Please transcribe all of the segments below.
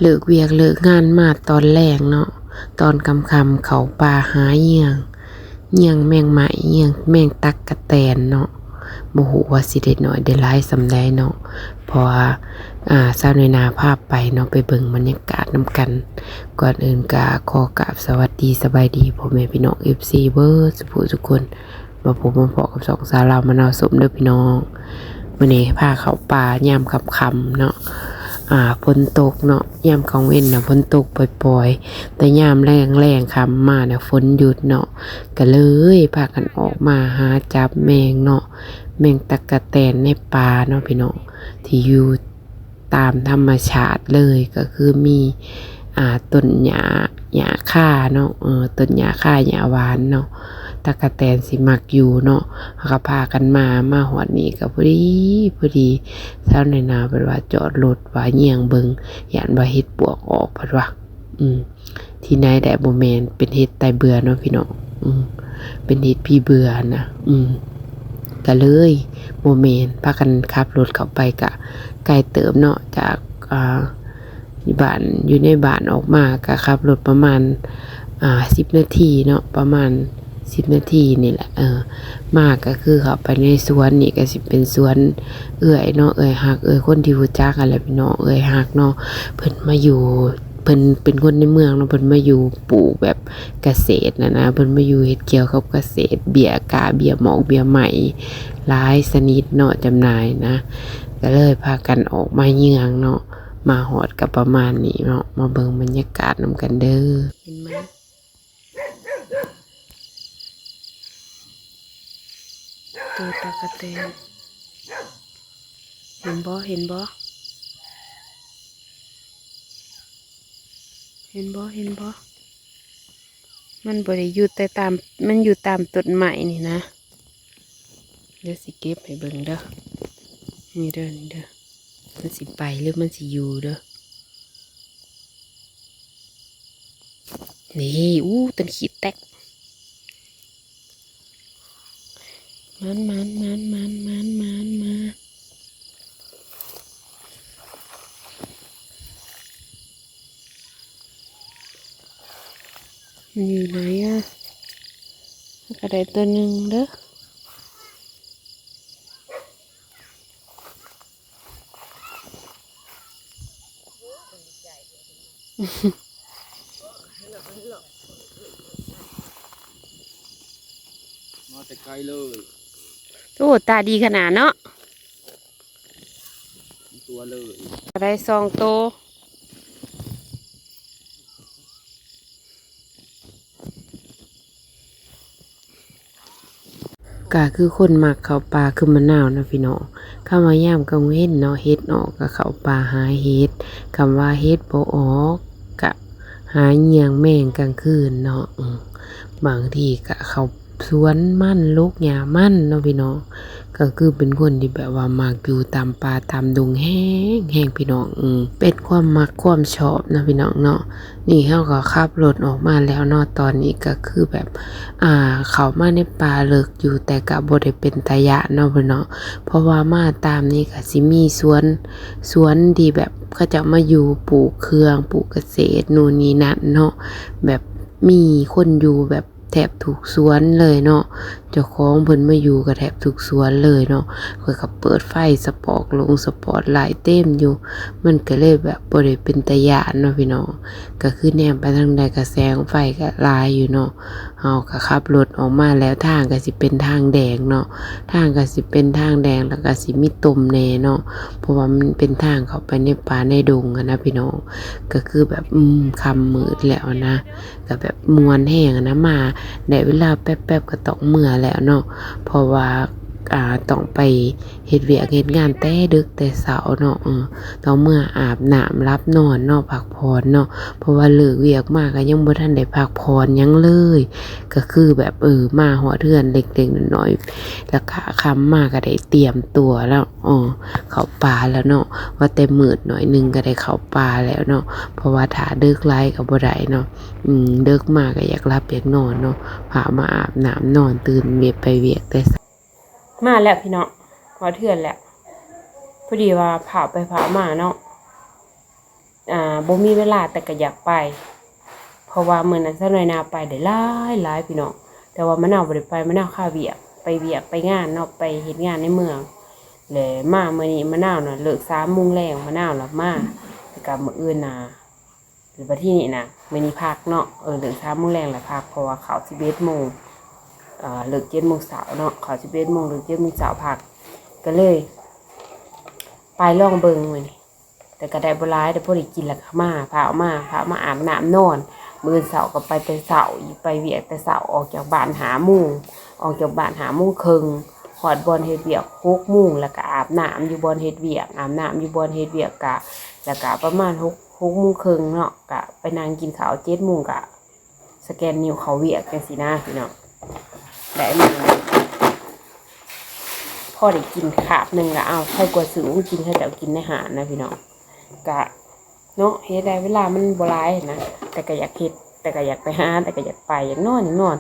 ເລີກວຽກເລີກງານມາຕອນແລງເນາະ ຕອນຄ່ຳໆ ເຂົ້າປ່າຫາເຫຍື່ອງ ເຫຍື່ອງແມງໄມ້ ເຫຍື່ອງແມງຕັກກະແຕນເນາະ. ບໍ່ຮູ້ວ່າຊິໄດ້ໜ້ອຍໄດ້ຫຼາຍສ່ຳໃດເນາະ ເພາະວ່າ ອາ ສາວໜ້ອຍນາພາໄປເນາະ ໄປເບິ່ງບັນຍາກາດນຳກັນ. ກ່ອນອື່ນກໍຂໍກາບສະຫວັດດີສະບາຍດີພໍ່ແມ່ພີ່ນ້ອງ ເອັຟຊີ ເບິດສຸຜູ້ສຸຄົນ. ມາພົບມາພໍ້ກັບຊ່ອງສາວລາວມານາວຊົມເດີພີ່ນ້ອງ. ມື້ນີ້ພາເຂົ້າປ່າຍາມຄ່ຳໆ ເນາະ ອາ ຝົນຕົກເນາະ ຍາມກາງເວັນນະຝົນຕົກປ່ອຍໆ ແຕ່ຍາມແລງໆ ຄ່ຳມານະຝົນຢຸດເນາະ ກະເລີຍພາກັນອອກມາຫາຈັບແມງເນາະ ແມງຕັກກະແຕນໃນປ່າເນາະພີ່ນ້ອງ ທີ່ຢູ່ ຕາມທຳມະຊາດເລີຍ ກໍຄືມີ ອ່າ ຕົ້ນຫຍ້າ ຫຍ້າຄາເນາະ ເອີ ຕົ້ນຫຍ້າຄາ ຫຍ້າຫວານເນາະ ຕັກກະແຕນຊິມັກຢູ່ເນາະ. ເຮົາກໍພາກັນມາ ມາຮອດນີ້ກໍພໍດີ ພໍດີ ສາວໜ້ອຍນາເພິ່ນວ່າຈອດລົດວ່າເຫຍື່ອງເບິ່ງ ຢ້ານວ່າເຫັດປວກອອກ ເພິ່ນວ່າ ອືມ ທີ່ໄນໄດ້ບໍ່ແມ່ນ ເປັນເຫັດໄຕເບື່ອເນາະພີ່ນ້ອງ ອືມ ເປັນເຫັດຜີເບື່ອນະ ອືມ ກະເລີຍບໍ່ແມ່ນ ພາກັນຂັບລົດເຂົ້າໄປ ກະໄກເຕີບເນາະ ຈາກ ອ່າ ບ້ານ ຢູ່ໃນບ້ານອອກມາ ກະຂັບລົດປະມານ ອ່າ ສິບນາທີເນາະ ປະມານສິບນາທີນີ້ແຫຼະ ເອີ ມາກະຄືເຂົ້າໄປໃນສວນ ນີ້ກະຊິເປັນສວນເອື້ອຍເນາະ ເອື້ອຍຮັກ ເອື້ອຍຄົນທີ່ຮູ້ຈັກຫັ້ນແຫຼະພີ່ນ້ອງ ເອື້ອຍຮັກເນາະ ເພິ່ນມາຢູ່ ເພິ່ນເປັນຄົນໃນເມືອງເນາະ ເພິ່ນມາຢູ່ປູກແບບກະເສດຫັ້ນນະ ເພິ່ນມາຢູ່ເຮັດກ່ຽວກັບກະເສດ ເບ້ຍກ້າ ເບ້ຍໝອກ ເບ້ຍໄມ້ ຫຼາຍຊະນິດເນາະ ຈຳໜ່າຍນະ ກະເລີຍພາກັນອອກມາເຫຍື່ອງເນາະ. ມາຮອດກະປະມານນີ້ເນາະ ມາເບິ່ງບັນຍາກາດນຳກັນເດີ. ເຫັນໄໝ? ໂຕຕັກກະແຕນ ເຫັນບໍ່ ເຫັນບໍ່ ເຫັນບໍ່ ເຫັນບໍ່? ມັນບໍ່ໄດ້ຢູ່ແຕ່ຕາມ ມັນຢູ່ຕາມຕົ້ນໄມ້ນີ້ນະ. ດຽວຊິເກັບໃຫ້ເບິ່ງເດີ ນີ້ເດີ ນີ້ເດີ ມັນຊິໄປ ຫຼື ມັນຊິຢູ່ເດີ. ນີ້ ອູ້ ຕົ້ນຂີ້ແຕກ ມັນ ມັນ ມັນ ມັນ ມັນ ມັນ ມາ ມັນຢູ່ໃນອະ ມັນກະໄດ້ໂຕໜຶ່ງເດີ. ມາແຕ່ໄກເລີຍ ໂອ້ ຕາດີຂະໜາດເນາະ ສອງຕົວເລີຍ ໄດ້ສອງໂຕ. ກະຄືຄົນມັກເຂົ້າປ່າຄືມະນາວນະພີ່ນ້ອງ. ຄຳວ່າຍາມກາງເວັນເນາະ ເຫັດອອກກະເຂົ້າປ່າຫາເຫັດ, ຄຳວ່າເຫັດບໍ່ອອກກະຫາເຫຍື່ອງແມງກາງຄືນເນາະ. ເອີ ບາງທີກະເຂົ້າສວນມັນ ຫຼົກຫຍ້າມັນເນາະພີ່ນ້ອງ. ກະຄືເປັນຄົນທີ່ແບບວ່າມັກຢູ່ຕາມປ່າຕາມດົງແຮງໆ ພີ່ນ້ອງ. ເອີ ເປັນຄວາມມັກຄວາມຊອບເນາະພີ່ນ້ອງເນາະ. ນີ້ເຮົາກໍຂັບລົດອອກມາແລ້ວເນາະ ຕອນນີ້ກໍຄືແບບ ອ່າ ເຂົ້າມາໃນປ່າເລິກຢູ່ ແຕ່ກໍບໍ່ໄດ້ເປັນຕາຢ້ານເນາະພີ່ນ້ອງ ເພາະວ່າມາຕາມນີ້ກໍຊິມີສວນ ສວນທີ່ແບບເຂົາເຈົ້າມາຢູ່ປູກເຄື່ອງ ປູກກະເສດ ໂນ່ນນີ້ນັ້ນເນາະ ແບບມີຄົນຢູ່ແບບແທບທຸກສວນເລີຍເນາະ ເຈົ້າຂອງເພິ່ນມາຢູ່ກໍແທບທຸກສວນເລີຍເນາະ. ຂ້ອຍກໍເປີດໄຟສະປອກລົງ ສະປອດໄລເຕັມຢູ່ ມັນກໍເລີຍແບບບໍ່ໄດ້ເປັນຕາຢ້ານເນາະພີ່ນ້ອງ. ກໍຄືແນມໄປທາງໃດກໍແສງໄຟກໍຫຼາຍຢູ່ເນາະ. ເຮົາກໍຂັບລົດອອກມາແລ້ວ ທາງກໍຊິເປັນທາງແດງເນາະ ທາງກໍຊິເປັນທາງແດງ ແລ້ວກໍຊິມີຕົມແດ່ເນາະ ເພາະວ່າມັນເປັນທາງເຂົ້າໄປໃນປ່າໃນດົງຫັ້ນນະພີ່ນ້ອງ. ກໍຄືແບບ ອືມ ຄ່ຳມືດແລ້ວນະ ກໍແບບມ່ວນແຮງຫັ້ນນະ ມາໄດ້ເວລາແປັບໆ ກໍຕ້ອງເມືອແລ້ວເນາະ ເພາະວ່າ ອ່າ ຕ້ອງໄປເຮັດວຽກເຮັດງານແຕ່ດຶກແຕ່ເຊົ້າເນາະ. ເອີ ຕ້ອງເມືອອາບນ້ຳຫຼັບນອນເນາະ ພັກຜ່ອນເນາະ ເພາະວ່າເລີກວຽກມາກໍຍັງບໍ່ທັນໄດ້ພັກຜ່ອນຫຍັງເລີຍ. ກໍຄືແບບ ເອີ ມາຮອດເຮືອນເລັກໆ ນ້ອຍໆ ແລ້ວກະຄ່ຳມາກໍໄດ້ຕຽມຕົວແລ້ວ ເອີ ເຂົ້າປ່າແລ້ວເນາະ ວ່າແຕ່ມືດໜ້ອຍໜຶ່ງກໍໄດ້ເຂົ້າປ່າແລ້ວເນາະ ເພາະວ່າຖ້າເດິກຫຼາຍກໍບໍ່ໄດ້ເນາະ. ອືມ ເດິກມາກໍຢາກຫຼັບຢາກນອນເນາະ ພາມາອາບນ້ຳນອນ ຕື່ນວຽກໄປວຽກແຕ່ເຊົ້າ. ມາແລ້ວພີ່ນ້ອງ ຮອດເຮືອນແລ້ວ ພໍດີວ່າພາໄປພາມາເນາະ. ອ່າ ບໍ່ມີເວລາ ແຕ່ກໍຢາກໄປ ເພາະວ່າມື້ນັ້ນສາວນ້ອຍນາໄປໄດ້ຫຼາຍໆ ພີ່ນ້ອງ ແຕ່ວ່າມະນາວບໍ່ໄດ້ໄປ ມະນາວຄາວຽກ ໄປວຽກໄປງານເນາະ ໄປເຮັດງານໃນເມືອງ ແລະມາມື້ນີ້ມະນາວນະເລີກສາມໂມງແລງ ມະນາວລະມາ ແລ້ວກໍມື້ອື່ນນະ ແລ້ວບັດທີນີ້ນະ ມື້ນີ້ພັກເນາະ ເອີ ເລີກສາມໂມງແລງລະພັກ ເພາະວ່າເຂົ້າສິບເອັດໂມງ ເອີ ເລີກເຈັດໂມງເຊົ້າເນາະ ເຂົ້າສິບເອັດໂມງ ເລີກເຈັດໂມງເຊົ້າ ພັກ ກໍເລີຍໄປລອງເບິ່ງມື້ນີ້ ແຕ່ກໍໄດ້ບໍ່ຫຼາຍ ໄດ້ພໍໄດ້ກິນ ແລ້ວກໍມາ ພາອອກມາ ພາມາອາບນ້ຳນອນ ມື້ອື່ນເຊົ້າກໍໄປແຕ່ເຊົ້າອີກ ໄປວຽກແຕ່ເຊົ້າ ອອກຈາກບ້ານຫ້າໂມງ ອອກຈາກບ້ານຫ້າໂມງເຄິ່ງ ຮອດບ່ອນເຮັດວຽກຫົກໂມງ ແລ້ວກໍອາບນ້ຳຢູ່ບ່ອນເຮັດວຽກ ອາບນ້ຳຢູ່ບ່ອນເຮັດວຽກ ກະ ແລ້ວກະປະມານຫົກ ຫົກໂມງເຄິ່ງເນາະ ກະໄປນັ່ງກິນເຂົ້າ ເຈັດໂມງກະ ສະແກນນິ້ວເຂົ້າວຽກຈັ່ງຊີ້ນະພີ່ນ້ອງ ໄດ້ມາ ພໍໄດ້ກິນຄາບໜຶ່ງລະເອົາ ໃຜກວ່າຊື້ກິນ ເຂົາເຈົ້າກິນໃນຮ້ານນະພີ່ນ້ອງ ກະເນາະ ເຮັດໄດ້ເວລາມັນບໍ່ຫຼາຍນະ ແຕ່ກະຢາກເຮັດ ແຕ່ກະຢາກໄປຫາ ແຕ່ກະຢາກໄປ ຢາກນອນ ຢາກນອນ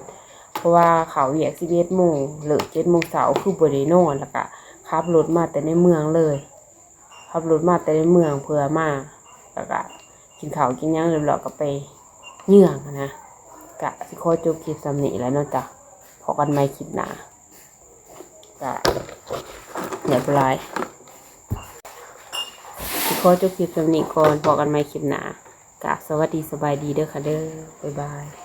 ເພາະວ່າເຂົ້າວຽກສິບເອັດໂມງ ເລີກເຈັດໂມງເຊົ້າ ຄືບໍ່ໄດ້ນອນ ແລ້ວກະຂັບລົດມາແຕ່ໃນເມືອງເລີຍ ຂັບລົດມາແຕ່ໃນເມືອງເພື່ອມາ ແລ້ວກະກິນເຂົ້າກິນຫຍັງຮຽບຮ້ອຍກໍໄປເມືອງນະ ກະຊິຂໍຈົບຄລິບສ່ຳນີ້ແຫຼະເນາະຈ້ະ ພໍ້ກັນໃໝ່ຄລິບໜ້າ ກະຮຽບຮ້ອຍ ຊິຂໍຈົບຄລິບສ່ຳນີ້ກ່ອນ ພໍ້ກັນໃໝ່ຄລິບໜ້າ ກະສະຫວັດດີສະບາຍດີເດີຄ່ະເດີ ບາຍບາຍ.